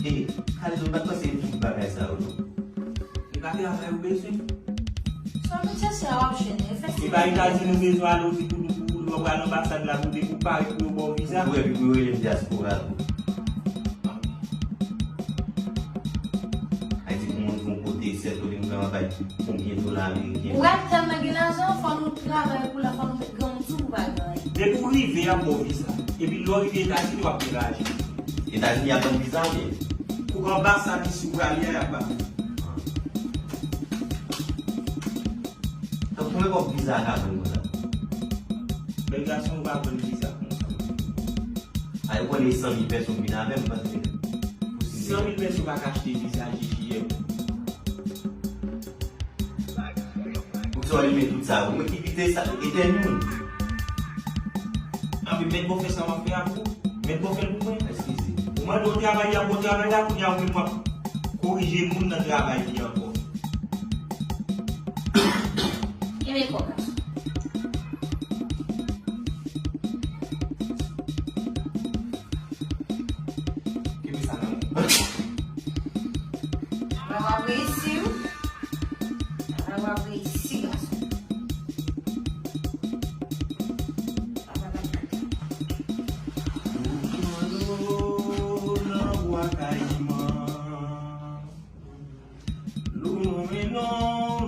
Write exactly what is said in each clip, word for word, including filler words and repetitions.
E, Kalezo, m pa t panse tout bagay sa yo, non. E pa travay ou bezwen? Sa w vin chèche a w ap jwenn, e fè. E pa Etazini ou bezwen ale, ou di pou, pou, pou, lè w pral anbasad la, pou de, pou parèt pou yo ba w viza? Pou, epi pou yo rele m dyaspora tou. Ayiti pou moun pou kote, sèl kote m ka bay konbyen dola ameriken. Ou pral tèlman gen lajan, fò nou travay pou la, fò nou met gran moun sou pou pa gen anyen. Depi w rive, y ap ba w viza. Epi lè w rive Etazini, w ap gen lajan. Etazini ap ban m viza oubyen? Pou anbasad isi ou prale a, y ap ba w. Donk, konbyen kòb viza a ka vann konsa? Bèl gason, ou pa vann viza konsa. A, yo konnen san mil pèsonn vin avè m, paske pou si San mil pèsonn pa ka achte viza J J M. Poukisa w limen tout sa? Ou mwen ki kite sa, etèn moun. Anpi mèt bon fè sa w ap fè a pou ou. Mèt bon fè l pou mwen. Eskize. Ou mande yon travay, y ap bon travay la, kounye a ou menm w ap korije moun nan travay li ankò. Kenbe kò gason. Kenbe sa nan men. Travay w ap reyisi wi. Travay w ap reyisi, gason. Travay w ap reyisi. Nan bwa kayiman. Lou nou mennen w,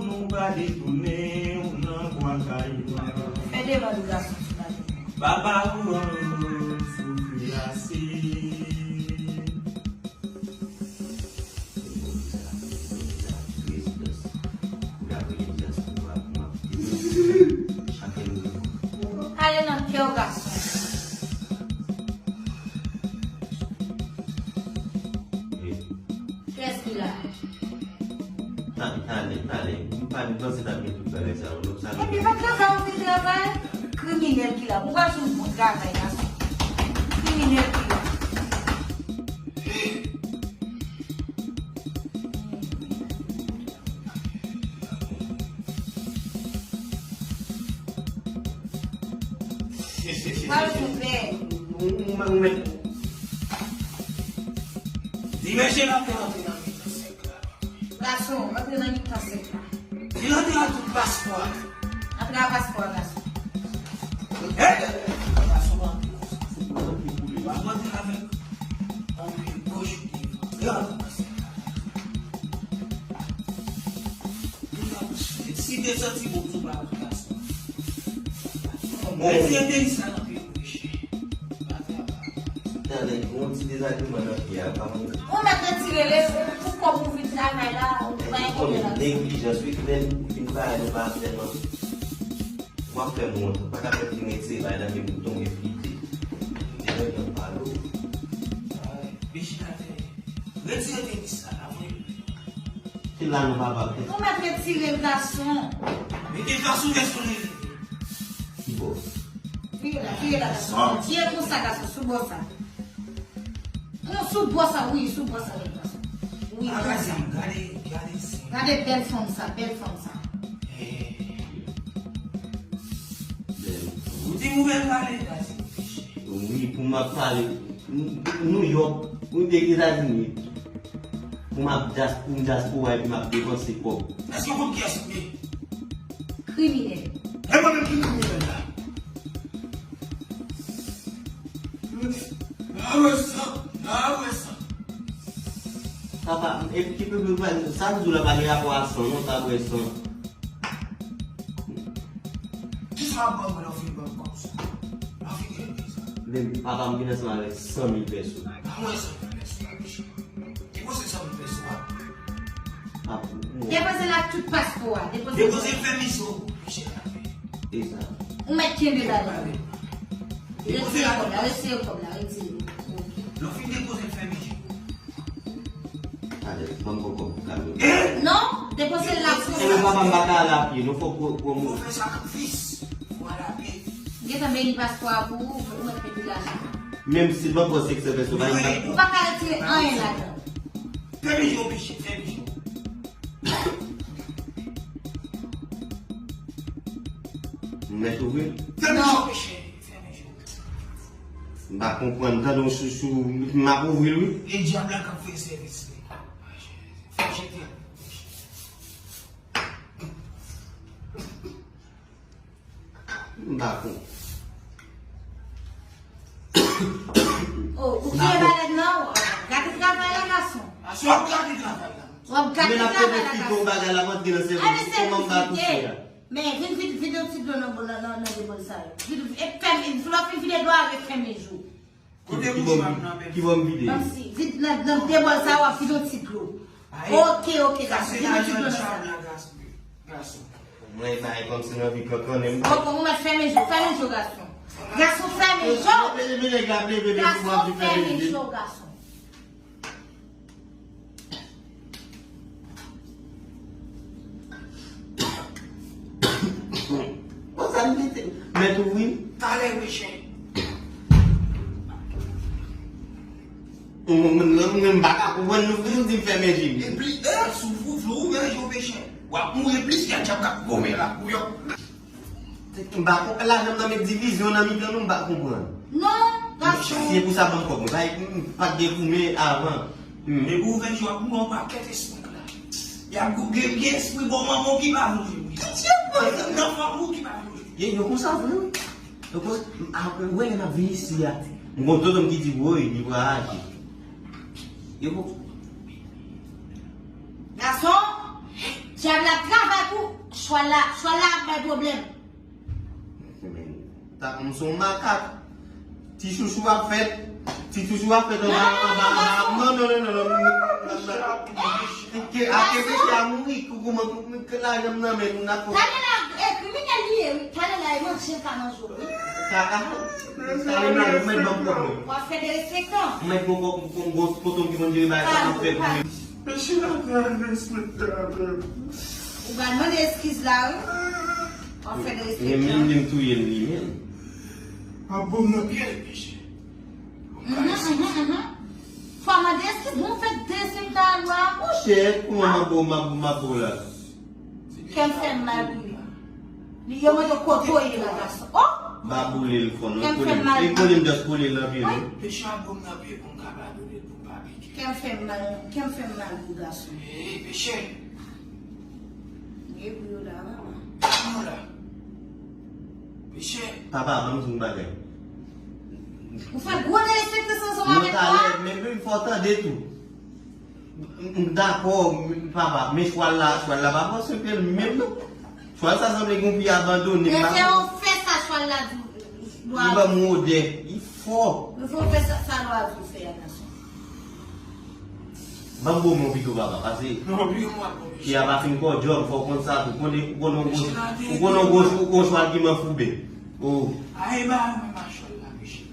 nou pa detounen w nan bwa kayiman. Fè demann gason sou lavi. Papa ou rann nou soufri ase. Ale nan kè w, gason. Kiyès ki la? Talè, talè, talè. M pa, m panse t ap gen tout bagay sa yo. Donk, sa vle di. Epi, pa travay, ou vin travay. Kriminèl ki la. Ou pa jwenn bon travay, gason. Kriminèl ki la. Pral sou pè. Ou, ou, ou mèt. Di mesye l ap antre nan mitan sèk la. Gason, antre nan mitan sèk la. Di l antre ak tout paspò a. Antre ak paspò a, gason. Hey! Gason, antre konsa. W ap antre avèk yon pye goch ou devan. Antre ak tout paspò a. Si te santi bon sou pa gason. Bon. Mete peyi sa nan peyi mwen. Tande, yon ti dezagreman nan fè a, pa konn. Ou mèt retire l, pou kòb ou vin travay la, ou pa gen kote la. Neglijans, wi, lè n fin pale, nou pa tèlman. W ap fè m wont, ou pa ka fè m vin retire bagay nan men m, tonbe flite. Devan yon palo. Vijilante. Retire tenis la, la, mwen. Se la non, papa. Ou mèt retire l, gason. Mete gason, gason, li. Ki bò? Vire la, vire la, gason. Vire konsa, gason, sou bò sa. Non, sou bò sa, wi, sou bò sa, wi, gason. Wi, konsa. Gade, gade, gade, gade bèl fanm sa, bèl fanm sa. Eh. Bèl fanm. Ou di m ou bèl pale, gade. Wi, pou m ap pale. Nouyòk, ou te Etazini. Pou m ap djas-, pou m dyaspora epi m ap depanse kòb. Èske w konn kiyès ou ye? Kriminèl. E mwen menm ki kriminèl la. N a wè sa, n a wè sa. Papa, epi ki pepe, sa m di w la pa gen rapò a san, non, sa bwè san. Kisa w ap ban mwen lè w fin ban m kòb sa? Lè w fin gen pye sa? Men papa m vin ansanm avèk san mil pèso. Ban mwen san mil pèso la, mesye. Depoze san mil pèso a. Depoze l ak tout paspò a. Depoze l fè miso, mesye la. E sa? Ou mèt kenbe bagay. Retire kòb la, retire kòb la, retire. Lè w fin depoze l fè miso. Alèz, ban m pran kòb pou kamyon. Non, depoze l la. E men papa m pa ka al apye, non, fòk ou, ou, ou. Fò fè sakrifis pou al apye. Gentan beni paspò a pou ou, ou mèt mete lajan. Menm si l ban m pran senk san pèso, pa gen. Ou pa ka retire anyen ladan. Fè mijo, pichit, fè mijo. M mèt ouvri l? Fè mijo, pichit, fè mijo. M pa konprann, tande yon sousou, m ap ouvri l, wi. E dyab la k ap fè sèvis li. Fè jete. M pa konn. Oh, ou fè bagay nan, w ap gate travay la, gason. Gason, w ap gate travay la. W ap gate travay la, gason. Men n ap fè de figi yon bagay la, mwen te nan sèvis. Kòman m ba koute a? Men vin vide, vide yon ti dlo nan, nan, nan, nan de bòl sa yo. Vide, e fèmen, lè w fin vide dlo a, refèmen je w. Kote bouch pa m nan, bèl fi? Ki bò m vide? Kòmsi, vide nan, nan de bòl sa yo, w ap vide yon ti dlo. Ay, ok, ok, sa gason, se vide yon ti dlo nan sa. Sa se lajan djab la, gason. Gason. Mwen bay kòmsi nan vi kankannen m. Bon, bon, ou mèt fèmen je w, fèmen je w, gason. Gason, fèmen je w. Mwen leve, mwen leve, mwen leve, mwen leve, mwen leve. Gason, fèmen je w, gason. Bon, sa m mete. Mèt ouvri. Talè, mechè. Mwen, mwen, mwen, mwen, m pa ka konprann nou, nou di m fèmen je m. Epi, e, si w ouvè je w, mechè, w ap mouri plis ke dyab k ap goumen la pou yo. M pa konprann, lajan m nan met divizyon nan mitan nou, m pa konprann. Non, gason. Si se pou sa, ban m kòb mwen. Bay, m pa t gen koumen avan. Hmm. Depi w ouvè je w ap mouri yon pakèt espri la. Y ap gen, gen espri bò manman w ki pa vle w jwenn. Nan fanmi w ki pa vle w jwenn. Ye, yo konsa vre, wi. Yo konsa, apre, wè, lè m ap vin isi a, m gon tonton m ki di, woy, li pral aji. Yo konsa. Gason, dyab la ap travay pou chwal la, chwal la ap bay pwoblèm. Men, ta konn se yon makak. Ti chouchou ap fèt. Ti chouchou ap fèt anba, anba, anba. Non, non, non, non, non. Ke, a, ke peche a mouri, kou, kouman, kou, ke lajan m nan men nou, n ap fè. Talè la, e, kriminèl li ye, wi. Talè la, e manje l pa manje w, wi. Kaka. Talè la, ou mèt ban m kòb mwen. W ap fè derespektan. Ou mèt ban m kòb, kòb, kòb, tonton ki konn jere bagay sa, m ap fè pou li. Mesye la pral respekte avè m. Ou pral mande eskiz la, wi. W ap fè derespektan. Men, men, men, m touye l, li menm. Ap bon nan pye l, mesye. Mhm, mhm, mhm. Fò mande eskiz, bon, fè derespektan a lwa. Monchè, kouman m ap bon, m ap, m ap bon la? Kè m fè m mal pou li. Li yo mande kote w ye la, gason. Oh! M pa boule l fò, non. Kè m fè m mal. E kole m, just kole l nan pye, non. Peche ap bon nan pye pou m ka padone l, pou m pa pike. Kè m fè m mal, kè m fè m mal pou gason. Ee, peche. Gen pou yo la, papa. Kòman la? Peche. Papa, ban m di w yon bagay. Ou fè gwo derespekte ansanm avèk mwen. Mwen talè, men, men fò w tande tou. M, m dakò, m, papa, men chwal la, chwal la pa pran senk pye l menm non. Chwal sa sanble gen yon pye abandone. Mesye, ou fè sa chwal la di w. Li ban m yon odè, li fò. Mesye, ou fè sa, sa lwa di w fè a, gason. Ban m bon men w pito, papa, pase. Non, pye mwen ap bon, mesye. Pye a pa fin kòdjòm, fò w konn sa tou. Konn, ou konn yon gwo, ou konn yon gwo, yon chwal ki manfouben. Oh. Ay, ba mwen machwal la, mesye.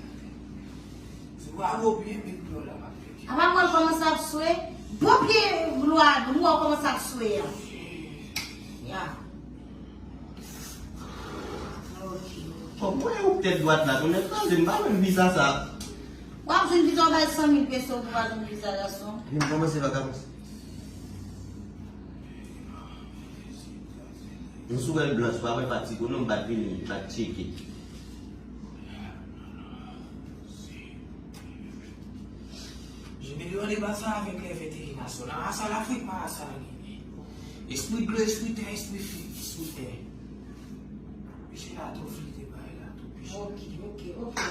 Se pa gwo pye, men dlo la pa pete. Apa mwen kòmanse ap swe? Bon pye lwa, mwen kòmanse ap swe a. Ya. Ok. Bon, mwen ou tèt dwat la, konnen tande, m pa menm visa sa. W ap jwenn visa, w bay san mil peso pou w al jwenn visa, gason. Vin kòmanse vakans. Nou sou wè l blanch, pa wè fatig ou non, m pa t vini, m pa t tcheke. Jimmy Leone pase avèk lè venteyen nasyonal. Asa Lafrik pa asa Ginen. Espri dlo, espri tè, espri fi, espri tè. Mesye la tou flite bay la tou pis. Ok, ok, ok.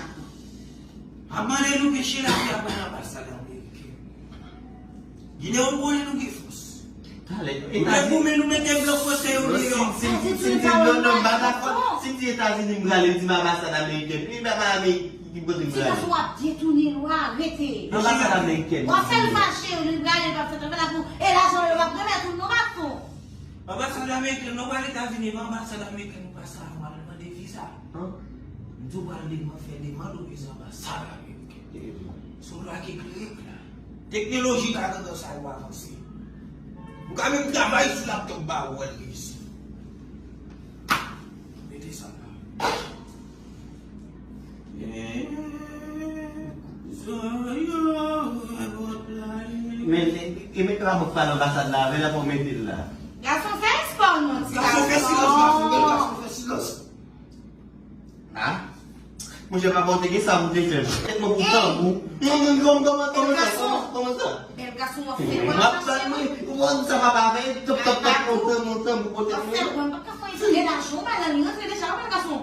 M ap mande nou mesye la ki ap bay anbasad ameriken. Ginen, ou konnen nou gen fòs. Talè, nou lè goumen, nou mete blòk kote yo deyò. Si, si, si, si, non, non, m pa dakò. Si m di Etazini, m prale, m di m anbasad ameriken. Pi, m pa Amerik, ki kote m prale? Ti gason w ap detounen lwa, rete. Anbasad ameriken. W ap fè l fache, li prale, l ap fè travay la pou, e lajan yo p ap remèt ou non, gason. Anbasad ameriken, nou pral Etazini, men anbasad ameriken, nou pa sa, nou al mande viza. An? M di w pral demann, fè demann ou viza anbasad ameriken. Se yon lwa ki klere klè. Teknoloji ka nan sa yo avanse. Ou ka menm travay sou laptop ba ou wè l reyisi. Mete sa la. Men, e, e, men la mwen pale anbasad la avè l, apre w mete l la. Gason, fè espò non, ti gason. Gason, fè silans, gason, gason, fè silans. Ah? Monchè, papa, w te gen sa pou w te fè m. Tèt mwen pou tanbou. Non, non, non, kòman, kòman, kòman sa? Kòman, kòman sa? Bèl gason, w ap fè mwen. M ap bat mwen. Ou konn sa papa fè? Tòp, tòp, tòp, montan, montan, pou kote mwen. W ap fè mwen, m pa ka fè yon lè lajan, w bay nan li, rantre deja, w bèl gason.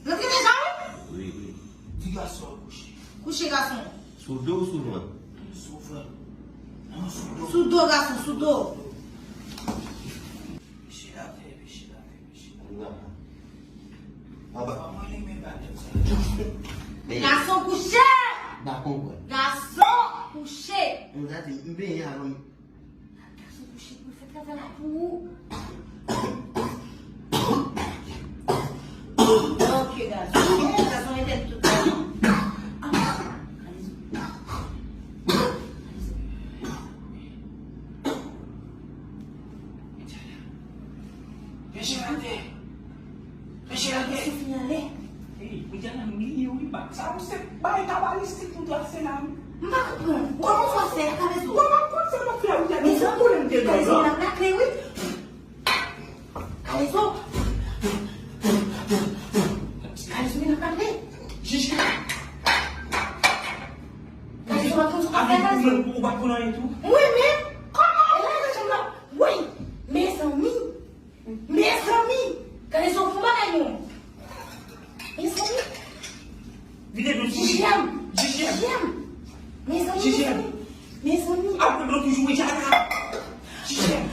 Rantre deja, wi. Wi, wi. Di gason an kouche. Kouche gason. Sou do ou sou vant? Sou vant. Non, sou do. Sou do, gason, sou do. Pechil atè, pechil atè, pechil atè. Anba. Anba. Mwen renmen bagay sa. Men gason kouche! M pa konprann. Gason kouche! M ta di, m benyen avan m. Gason kouche pou l fè travay la pou ou. Ok, gason. Gason, mete l tout la. Pechil atè. Pechil atè. Sophie ale. Ey, Widiana, m bliye wi, bak sa, ou se bay kabalistik pou trase la, wi. M pa konprann. Kòman w fè sa, Kalezo? Mwen pa konn sa m ap fè, Widiana. Mezanmi, Kalezo vin ap lakle, wi. Kalezo. Kalezo vin ap lakle. Jiji. Kalezo, w ap konn sa w ap fè, Kalezo. Ou pa konn anyen tou? Mwen menm? Kòman? E la, mezanmi. Wi, mezanmi. Mezanmi! Kalezo, fè yon bagay non. Mezanmi! Vide dlo sou li. Jijiyèm! Jijiyèm! Jijiyèm! Mezanmi, mezanmi! Apre dlo toujou, wi, Jana! Jijiyèm!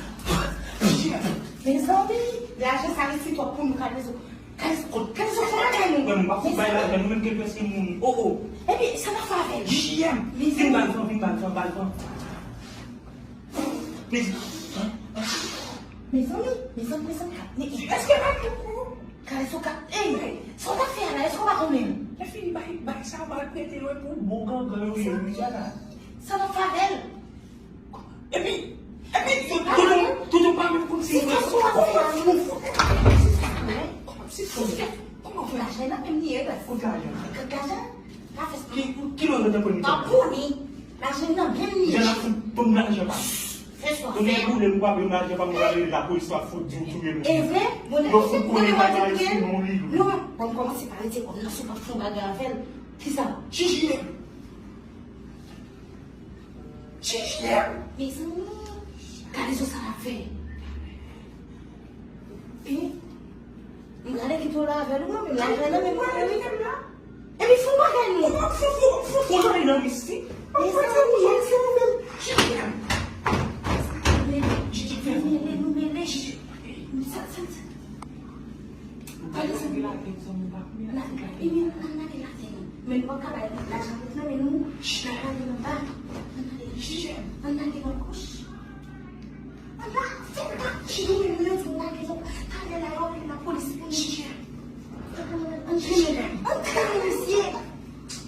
Jijiyèm! Mezanmi! Lajan sa resi twòp pou nou, Kalezo. Kalezo, Kalezo, fè yon bagay non. Mwen, m pa fout bay lajan, nou menm ke prèske mouri. Oh, oh! Epi, sa n ap fè avè l? Jijiyèm! Vin ba l van, vin ba l van, ba l van. Mezanmi, mezanmi, mezanmi, mezanmi, ka-, me-, èske pa tou kou? Kalezo ka-, ey, sa w t ap fè a la, èske w pa konnen l? Lè fini bay, bay sa, bay prete yo pou bon gangan yo ye, wi, sa la. Sa n ap fè avè l? Epi, epi, yo, toutou, toutou pa menm konn si se vre. Kòman fè a, nou? Kòman si se vre? Kòman fè? Lajan nan menm li ye, baz. Kote lajan? Kote lajan? Pa fè sa. Ki, ki lò yo te pran li? Pa pou li. Lajan nan menm li. Jan ap fout pou m lajan pa. Fè sa. Donk, e boule m pa pou m lajan pa, m prale lapolis pa fout di w touye m. E vre? Bon, yo fout konnen bagay si non li. Non, bon, m kòmanse pa rete kòm nan sou pa fè yon bagay avè l. Kisa? Jijiyèm. Jijiyèm. Mezanmi. Gade sa sa ap fè. E? M prale kite w la avè l, ou menm, lajan nan men mwen, wi. Epi fè yon bagay non. Fè, fè, fè, fè yon bagay nan mistik. Mezanmi, mezanmi, mezanmi. Jiji, fè. Mele, nou mele. Sa, sa, sa. Gade sa. Epi, ann lage lajan nan. Men nou p ap ka bay lajan tout nan men nou. Ann lage nan ba. Ann lage. Ann lage nan kouch. Ala, fè m pa tire, mwen yo di m lage yo. Talè la, yo rele lapolis pou nou. Antre, antre, antre, misye.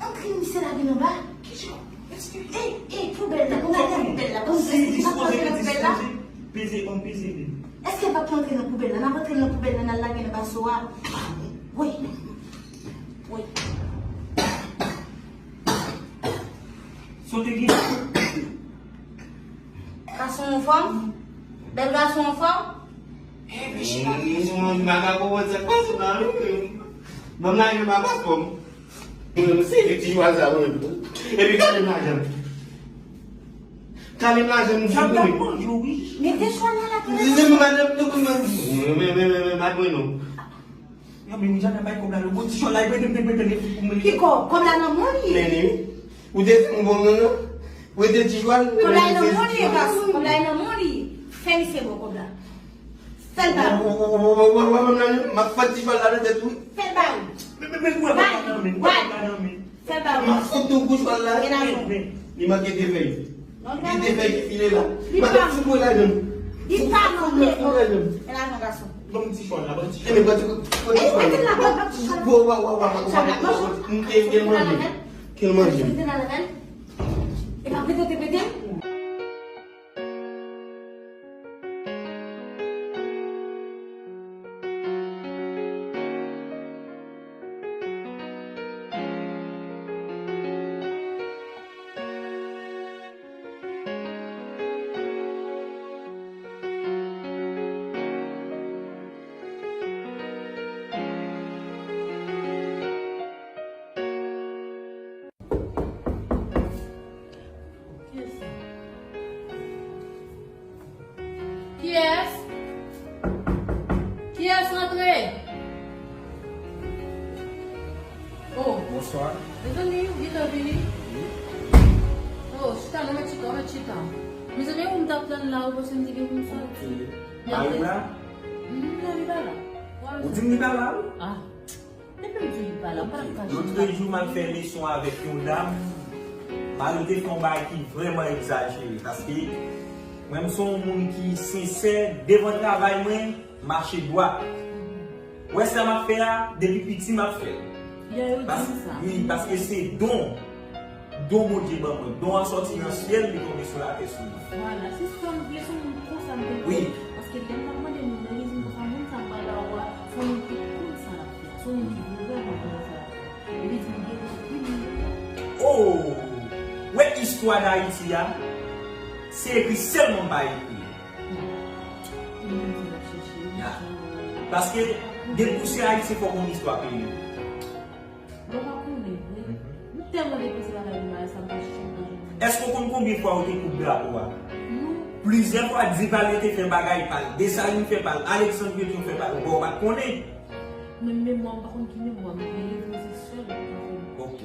Antre, misye lage nan ba. Ey, ey, poubèl la, pou gade poubèl la, pou gade poubèl la. Peze, peze, peze. Èske pa pou antre nan poubèl la? N ap antre nan poubèl la, n al lage nan baso a. Wi. Wi. Sote gen. Gason anfòm? Bèl gason anfòm? Epi chita. Mwen pa konprann sa k pase la, non. Ban m lajan m pa fòm. Mwen se de ti jwa sa mwen. Epi gade m lajan. Gade m lajan m di pou mwen. Mete chwa nan la tele. Di se mwen madanm tou pou mwen. Men, men, men, men, men, pa mwen non. Yo, men Widiana bay kòb la, lo bon ti chòl la, e pete, pete, pete, pou mwen. Ki kòb? Kòb la nan men w li ye. Men li, wi. Ou te di m bon gangan. Ou te di jwal. Kòb la nan men w li ye, gason. Kòb la nan men w li ye. Fè misye bon kòb la. Fè l ba ou. Ou, ou, ou, ou, ou, ou, m ap fè ti jwal la nan tèt ou. Fè l ba ou. Men, men, men, ou wè kòb la nan men, ou wè kòb la nan men. Fè l ba ou. M ap fout nou gwo jwal la. Gen lajan. Li manke de fèy. Gen de fèy ki file la. Li pa. Fout mwen lajan. Li pa manke. Fout mwen lajan. Men lajan gason. Ban m ti chòl la, ban m ti chòl. Enben, pran ti, pran ti chòl la. Wa, wa, wa, wa, wa, wa, wa, m te gen manje. Kel manje? Epa, pete, te pete. Hey! Oh, Bonswa. Mezanmi, ou gentan vini? Wi. Oh, chita, non, mèt chita, mèt chita. Mezanmi, ou m t ap tann la, ou panse m te gen pou m soti? Mari w la? Mhm, non, li pa la. Ou di m li pa la, wi? Ah. Depi m di li pa la, m pa t ap kache. Lòt jou, m al fè leson avèk yon dam. Mari te fè yon bagay ki vrèman egzajere. Paske mwen, m se yon moun ki sensè. Devan travay mwen, mache dwat. Wè sa m ap fè a, depi piti m ap fè l. Yè yo di m sa. Wi, paske se don. Don Bondye ban mwen. Don an sòti nan syèl, li tonbe sou latè sou mwen. Vwala, se sa m vle, se yon moun konsa m te vle. Wi. Paske lè m t ap mande moun nan, li di m konsa, moun sa m pral la a, se yon moun ki konn sa l ap fè. Se yon moun ki vrèman konn sa l ap fè. Li di m gen anpil moun. Oh! Wè istwa Dayiti a, se ekri sèlman m pa ekri. Moun di l ap chèche, wi. Ya. Paske, depi w se Ayisyen, fòk w konn istwa peyi w. Bon, pa konnen vre. M tèlman depanse bagay nan bagay sa, m pa chèche m pa jwenn. Èske w konn konbyen fwa yo te koupe drapo a? Non. Plizyè fwa, Divalye te fè bagay pa l, Desalin fè pa l, Aleksandr Petyon fè pa l, bon, w pa t konnen. Men memwa m, pa konn ki memwa m genyen, vre se sèl m pa konn. Ok.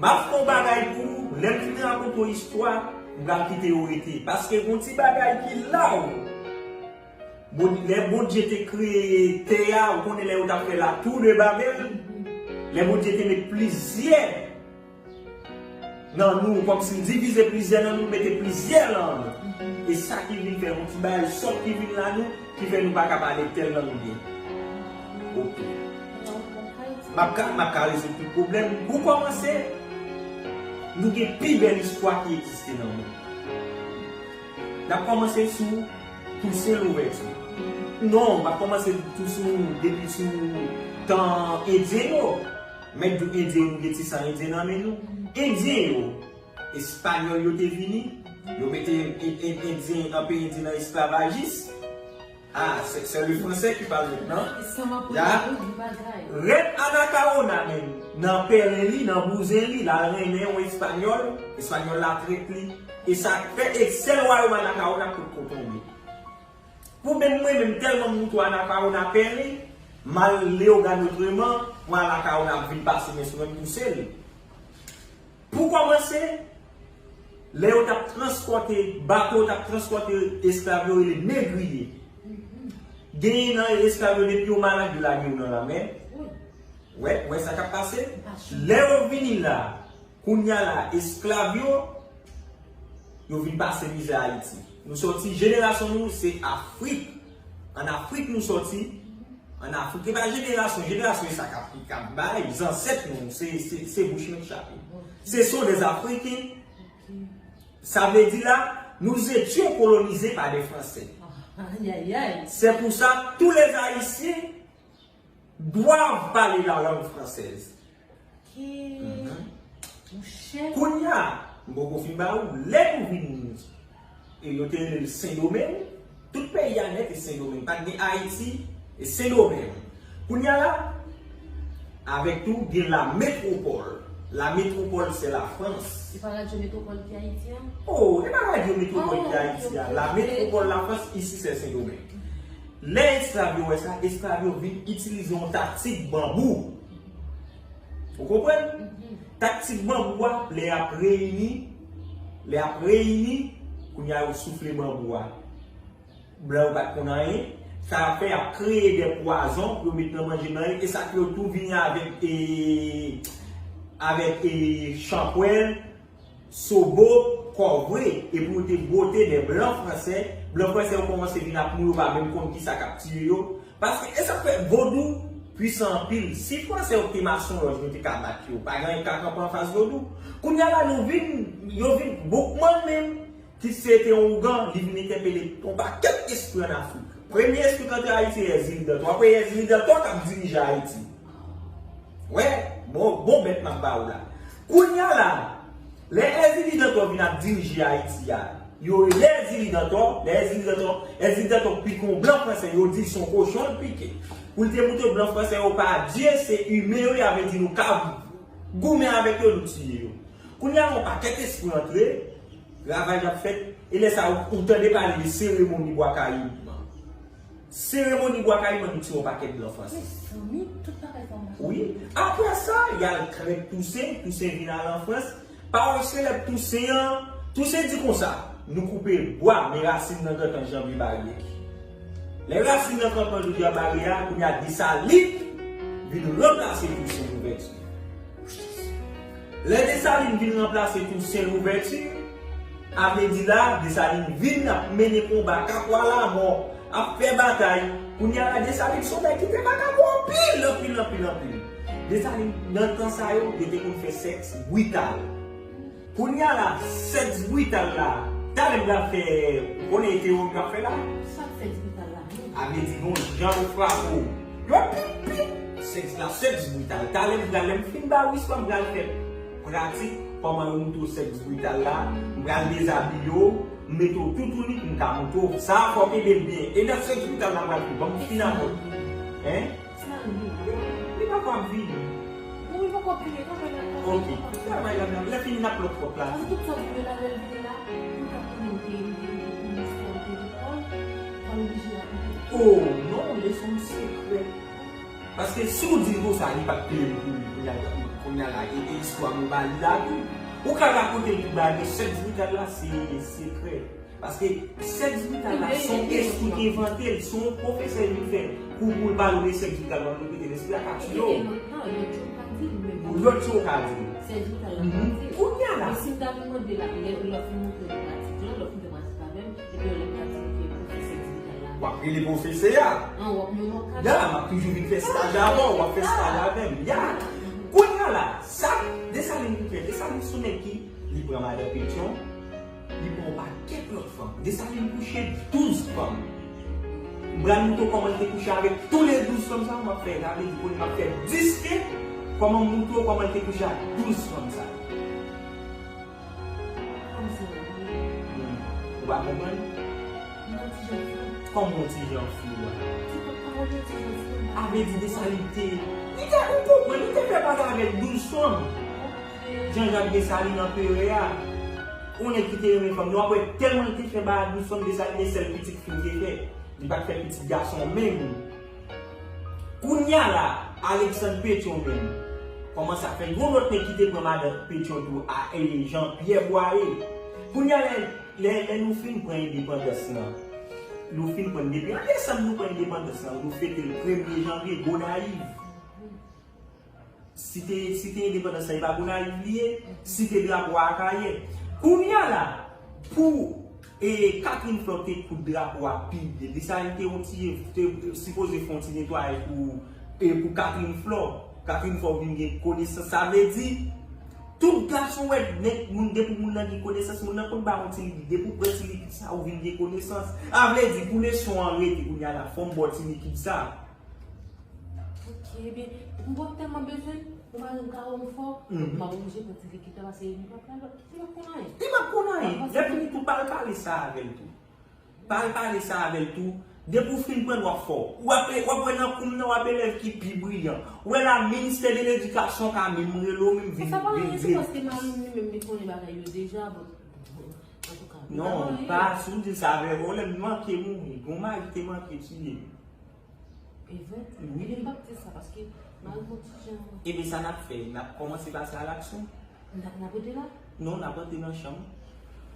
M ap fè yon bagay pou ou, lè m fin rakonte w istwa, m pral kite yo rete. Paske yon ti bagay ki la w. Bon, lè Bondye te kreye tè a, ou konnen lè yo t ap fè la Tour de Babel, lè Bondye te met plizyè nan nou, kòmsi l divize plizyè nan nou, mete plizyè nan nou. E sa ki vin fè yon ti bagay sòt ki vin la nou, ki fè nou pa ka pale tèl nan nou byen. Ok. M ap ka, m ap ka rezoud tout pwoblèm. Pou kòmanse, nou gen pi bèl istwa ki egziste nan mond. N ap kòmanse sou Tousen Louvèti. Non, m ap kòmanse tou sou, depi sou tan Endyen yo. Mèt di w Endyen yo, nou gen ti san Endyen nan men nou. Endyen yo, Espanyòl yo te vini, yo mete En-, En-, Endyen, anpe Endyen nan esklavajis. Ah, c'est, c'est le français qui parle maintenant. Sa m ap Ya. Di bagay. Rèn Anakawona menm, nan pèlen li, nan bouzen li, l al renmen yon Espanyòl, Espanyòl la trèt li. E sa k fè, e sèl wayòm Anakawona k potko tonbe. Pou menm mwen, menm tèlman m moute Anakawona pèlen, m al Leyogàn otreman, mwen Anakawona ap vin pase men sou mwen m pouse l. Pou kòmanse, lè yo t ap transpòte, bato yo t ap transpòte esklav yo rele negriye. Genyen nan esklav yo, depi yo malad, yo lage yo nan lanmè. Wè, wè sa k ap pase. Lè yo vini la, kounye a la, esklav yo, yo vin pase mizè Ayiti. Nou sòti, jenerasyon nou, se Afrik. Ann Afrik nou sòti. Ann Afrik, e pa jenerasyon, jenerasyon e sa k ap, k ap bay, zansèt nou, se, se, se bouch nou k chape. Ce sont des Africains. Sa vle di la, nous étions colonisés par des Français. Ayayay. C'est pour ça, tous les Haïtiens doivent parler la langue française. Ki. Monchè. Kounye a, m poko fin ba ou, lè nou vin, e yo te rele l Sendomeng, tout peyi a nèt e Sendomeng, pa t gen Ayiti, e Sendomeng. Kounye a la, avèk tou, gen la métropole. La métropole, c'est la France. Se pa Radyo Metropole ki Ayiti an? Oh, e pa Radyo Metropole ki Ayiti a. La métropole, la France, ici, c'est Saint-Domingue. Lè esklav yo wè sa, esklav yo vin itilize yon taktik banbou. Ou konprann? Taktik banbou a, lè y ap reyini, lè y ap reyini, kounye a yo soufle banbou a. Blan yo pa t konn anyen. Sa y ap fè, y ap kreye de pwazon pou yo met nan manje blan yo. E sa k fè yo tou vini avèk, e, avèk, e, chanpwèl, sobo, kòvre, epi yo te bwote de blan fransè. Blan fransè yo kòmanse vin ak nou, yo pa menm konn kisa k ap tiye yo. Paske, e sa k fè vodou pwisan anpil. Si fransè yo te masonlòj, nou te ka bat yo. Pa gen anyen k ka kanpe anfas vodou. Kounye a la, nou vin, yo vin, Boukman menm, ki se te yon ougan, li vin entèpele yon pakèt espri ann Afrik. Premye espri k antre Ayiti, se Èzili Dantò. Apre Èzili Dantò k ap dirije Ayiti. Wè, bon, bon bèt m ap ba ou la. Kounye a la, lè Èzili Dantò vin ap dirije Ayiti a, yo rele Èzili Dantò, lè Èzili Dantò, Èzili Dantò pike yon blan fransè, yo di se yon kochon l pike. Pou l te moutre blan fransè yo pa dye, se imen yo ye, sa vle di nou ka goumen avèk yo, nou tiye yo. Kounye a, yon pakèt espri antre, ravaj ap fèt, e lè sa a, ou, ou tande pale de seremoni Bwa Kayib. Seremoni Bwa Kayiman, nou tire yon pakèt blan Frans. Mezanmi, tout bagay sa mache. Wi. Apre sa, y al krèk Tousen, Tousen vin al an Frans. Pawòl selèb Tousen an, Tousen di konsa, nou koupe bwa, men rasin nan gentan janbe baryè. Lè rasin nan kanpe andedan baryè a, kounye a Desalin vin ranplase Tousen Louvèti. Lè Desalin vin ranplase Tousen Louvèti, a vle di la, Desalin vin ap mennen konba, kapwa lamò, ap fè batay. Kounye a la, Desalin se yon nèg ki te makabò anpil, anpil, anpil, anpil. Desalin, nan tan sa yo, yo te konn fè sèks brital. Kounye a la, sèks brital la, talè m pral fè, ou konnen e teyori m ap fè la? Sa k sèks brital la menm? A vle di gon jan yo frape w. Yo pip, pip. Sèks la, sèks brital. Talè m pral, lè m fin ba w istwa, m pral fè pratik kòman yo montre w sèks brital la. M pral dezabiye w, m mete w toutouni pou m ka montre w. Sa a fò w kenbe l byen. E nan sèks brital la, m pral fè, ban m fin avè w. Hein? Li pa ka ap vini. Wi, poko vini, travay la. Ok. Travay la, lè fini n ap lòt kòp la. Ann tout sa vini la, lè l vini la, nou ka konnen te, te, te, te, istwa te lekòl, pa oblije rakonte. Oh, non, leson sekrè. Paske si w di l konsa, li p ap peye l pou li, kounye a, kounye a la, e, e istwa m ba li la tou. Ou ka rakonte l tout bagay, men sèks brital la, se sekrè. Paske sèks brital la, se yon espri ki envante l, se yon pwofesè vin fè kou pou l pale w de sèks brital, w ap repete l, espri a ka tiye w. Lòt yo ka di l menm. Lòt yo ka di l. Sèks brital la, pa di l. Kounye a la. Men si m ta vin mande la, lè, lè w fin montre m pratik lan, lè w fin fè pratik avè m, epi lè m ta di l ke pwofesè sèks brital la. W ap rele pwofesè a. An, w ap menm w ap ka. Ya, m ap toujou vin fè staj avè w, w ap fè staj avè m. Ya. Kounye a la, sa Desalin vin fè, Desalin se yon nèg ki, li pran madan Petyon, li pran yon pakèt lòt fanm. Desalin kouche douz fanm. M pral montre w kòman l te kouche avèk tou le douz fanm sa yo, m ap fè, sa vle di kounye a m ap fè dis ke kòman m montre w kòman l te kouche ak douz fanm sa yo. Kòman se la? Hmm. Ou pa konprann? Yon ti jan flou. Kòman yon ti jan flou a? Ti pòt pawòl yo ti jan flou. A vle di Desalin te, li te, ou konprann, li te fè bagay avèk douz fanm. Jan Jak Desalin anperè a. Yon nèg ki te renmen fanm. Nou ap wè tèlman l te fè bagay ak douz fanm, Desalin e sèl pitit fi l te fè. Li pa t fè pitit gason menm. Kounye a la, Aleksann Petyon menm kòmanse ap fè yon lòt nèg ki te pran madan Petyon tou, a, e, Jan Pyè Bwaye. Kounye a, lè, lè, lè nou fin pran endepandans lan, nou fin pran, depi an desanm nou pran endepandans lan, nou fete l premye janvye, Gonayiv. Site, site endepandans la, e pa Gonayiv li ye, site drapo a Akayè. Kounye a la, pou, e, Catherine Flore te koud drapo a pi byen. Desalin te yon ti, te sipoze fè yon ti netwayaj pou, e, pou Catherine Flore. Catherine Flore vin gen konesans. Sa vle di, tout gason wè, nèg, moun, depi moun nan gen konesans, moun nan konn ba yon ti likid. Depi w pran ti likid sa, ou vin gen konesans. Sa vle di, pou leson an rete, kounye a la, fò m ba w ti likid sa. Ok, ebyen, m wè w tèlman bezwen l, ou mari m ka wè m fò, m ap oblije pran ti likid la, paske li p ap pran lòt. Li p ap konn anyen. Li p ap konn anyen. Lè fini tou, pa al pale sa avè l tou. Pa al pale sa avè l tou. Depi w fin pran l, w ap fò. W ap, w ap wè nan kou m nan, w ap elèv ki pi briyan. Ou wè la, ministè de ledikasyon ka menm rele w, menm vin, vin, vin. Sa pa anyen, se paske mari m li menm li konnen bagay yo deja, bon, antouka, li pa anyen. Non, pa, si w di sa avè w, lè m manke mouri, gon mari te manke tiye. E vre? Wi. Ebyen, m p ap di sa, paske mari m yon ti jan. Ebyen, sa n ap fè? N ap kòmanse pase alaksyon? N ap, n ap rete la? Non, n ap rete nan chanm.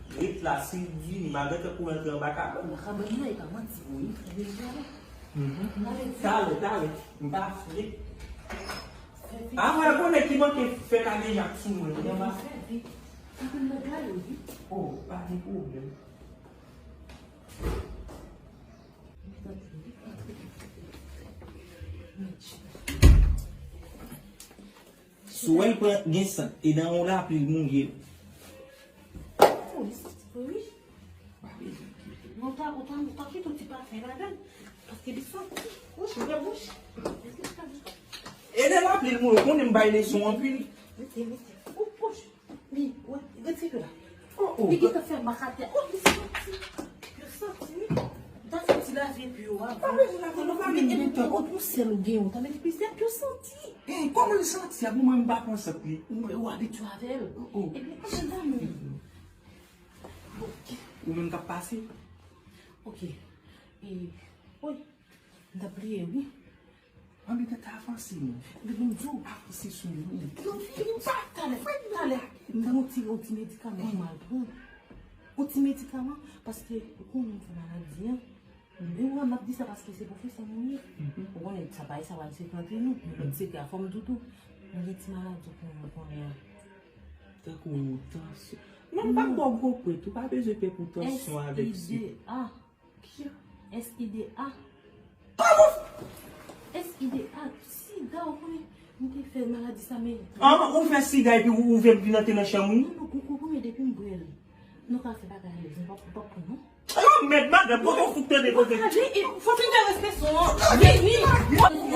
Ret la, si l vini, m a gentan kouri antre anba kabann. Anba kabann nan, e pa manti. Wi. Ebyen, talè. Mhm. Talè, talè. M pase. Fè vit. A, mwen konnen ki manke fè kadejak sou mwen. Fè vit, fè vit. Anpil nèg la yo, wi. Oh, pa gen pwoblèm. Si w wè l pran gen sant, e nan yon lapli l mouye. Oh, li santi bon, wi. Non, ta, ou ta, ou ta kite yon ti pafen ladan l. Paske li santi. Wouch, ouvè bouch. E nan lapli l mouye, ou konnen m bay leson anpil. Mete, mete. Ou poch. Li, wè, gade ti pye la. Oh, oh. Li gentan fè mak atè. Oh, li santi. Yo santi, wi. Ou ta fè ti lave pye w avan. Pa bezwen lave, non, pa gen menm tan. Ou pou sèl ou gen, ou ta mete plizyè pye w santi. Eh, kòman l santi a? Pou mwen, m pa pran sant li. Ou, ou abitye avè l. Oh, oh. Epi, ann nan men. Ok. Ou menm k ap pase? Ok. E, wi. M t ap bliye, wi. Ann, tèt avanse, non. Epi m di w, avanse sou li. Non, vini, m pa talè, talè. M pran yon ti, yon ti medikaman pou m al pran. Yon ti medikaman, paske ou konnen m fè maladi an. Men w wè m ap di sa paske se pwofesè mwen ye. Ou konnen sa pa, sa pa se antre nou. Men lòt sekrè a fò m di w tou. Mwen gen ti maladi pou mwen konnen an. Tankou yon tansyon. Non, m pa bò gwo pwent, ou pa bezwen pè pou tansyon avèk si. S I D A. Ki? S I D A. Kòman? S I D A, sida, ou konnen, m te fè maladi sa, men. Ah, ou fè sida epi ou, ou vin nan te nan chanm ou? Non, non, ou, ou konnen depi m bwè l. Nou ka fè bagay alèz, m p ap, m p ap pran, non. Oh, mèd madanm, kote w fout tande kote? Fò fin fè respè son an. Vini!